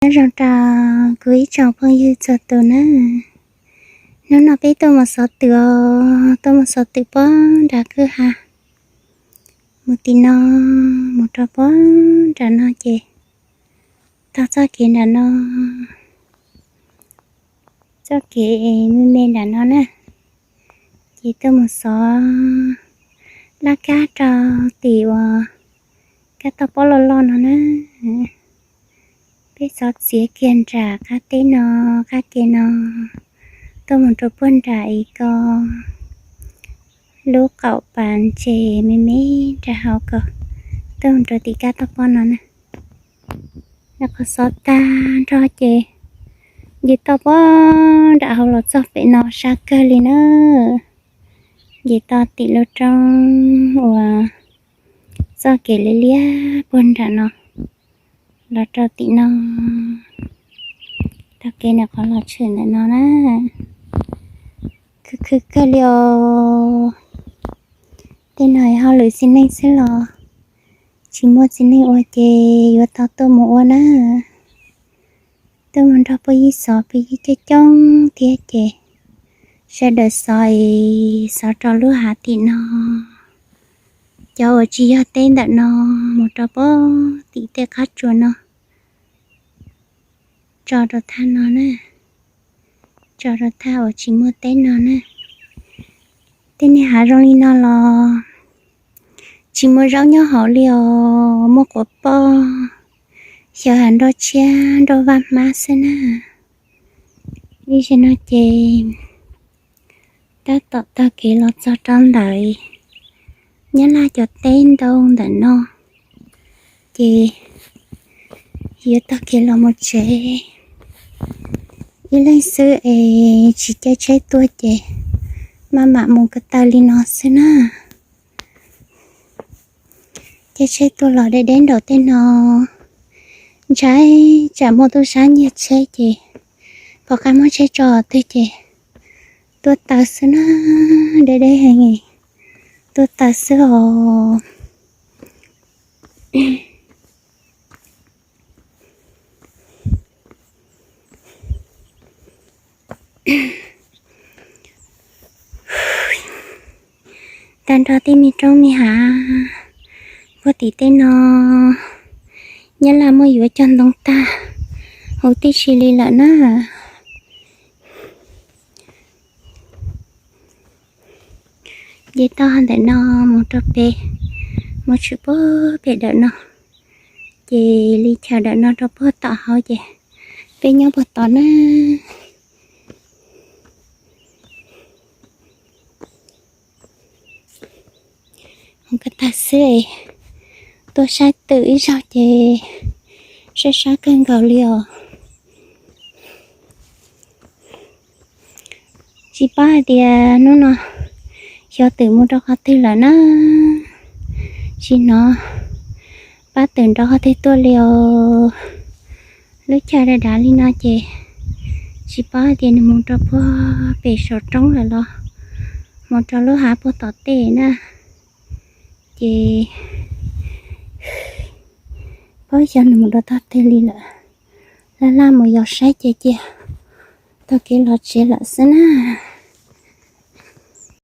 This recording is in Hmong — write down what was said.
Nyob zoo rau kuv ib tsoom phooj ywg txhua tus na. Hnub no peb tuaj mus xov twm os, tuaj mus xov twm puag nram kwj ha, mus tim no mus rau puag nram no ces taug txoj kev nram no, txoj kev me me nram no na, ces tuaj mus xov laj kab rau tim uas kab toj pob loj loj no na. Peb xov txiav kiag nram qab teb no, qab ke no, tuaj mus rau puag nram ib ko lub qaum pas ntses me me nram hauv ko, tuaj mus rau tim kab toj pob no na. Nws qhov xov tag nrho ces nce toj puag nram hauv los txog pem no sab kawg li na. Nce toj tim lub roob uas txoj kev liab liab puag nram no los rau tim no, taug kev nws qhov los tshwm ntawm no na. Khwv khwv kawg li os. Tej no hauj lwm txiv neej xwb los tsis muaj txiv neej ua ces yuav tau tuaj mus ua na. Tuaj mus nrog phooj ywg xov, phooj ywg coob coob thiab ces sawv daws xov es xov rau lub hav tim no. Cov uas tsis yog teb ntawm no mus rau puag tim tej qab tsuas no, tso rau thaj no na, tso rau thaj uas tsis muaj teb no na. Tej niag hav zoo li no los tsis muaj zaub nyob hauv li os, muaj quav poj, xyaw hav nroj tshiab nroj vaj hmab xwb na. Ib zaug no ces tab tom taug kev los txog rau ntawm Nyab Laj cov teb ntau ntawm no, ces yuav taug kev los mus tsev. Ib leeg xwb es tsis caij tsheb tuaj ces maj mam mus ko taw li no xwb na. Caij tsheb tuaj los deb deb nraum tej no, ntshai tsam muaj tub sab nyiag tsheb ces pom qab muab tsheb tso twg ces tuaj taw xwb na, deb deb heev, tuaj taw xwb os. Tag nrho tej me roob me hav puag tim tej no, Nyab Laj muab yuav cog ntoo tag huv tib si li lawm na. Nce toj ntawm no mus rau pem, mus tshwm puag pem dawm no, ces li chaw dawm no rau puag tom hauv ces peb nyob puag tod na. Mus ko tag xwb, tuaj saib twm ib zaug ces saib sab kawg nkaus li os. Tsis paub hais tias hnub no xyov twm mus rau qhov twg lawm na. Tsis hnov pab twm nrov qhov twg tuaj li os. Lub chaw dav dav li no ces tsis paub hais tias nws mus rau puag pem saum roob lawm los mus rau lub hav puag tom tej na. Ces paub xyov nws mus rau tog twg li lawm. Laj laj mus yos saib ces cia taug kev los tsev lawm xwb na.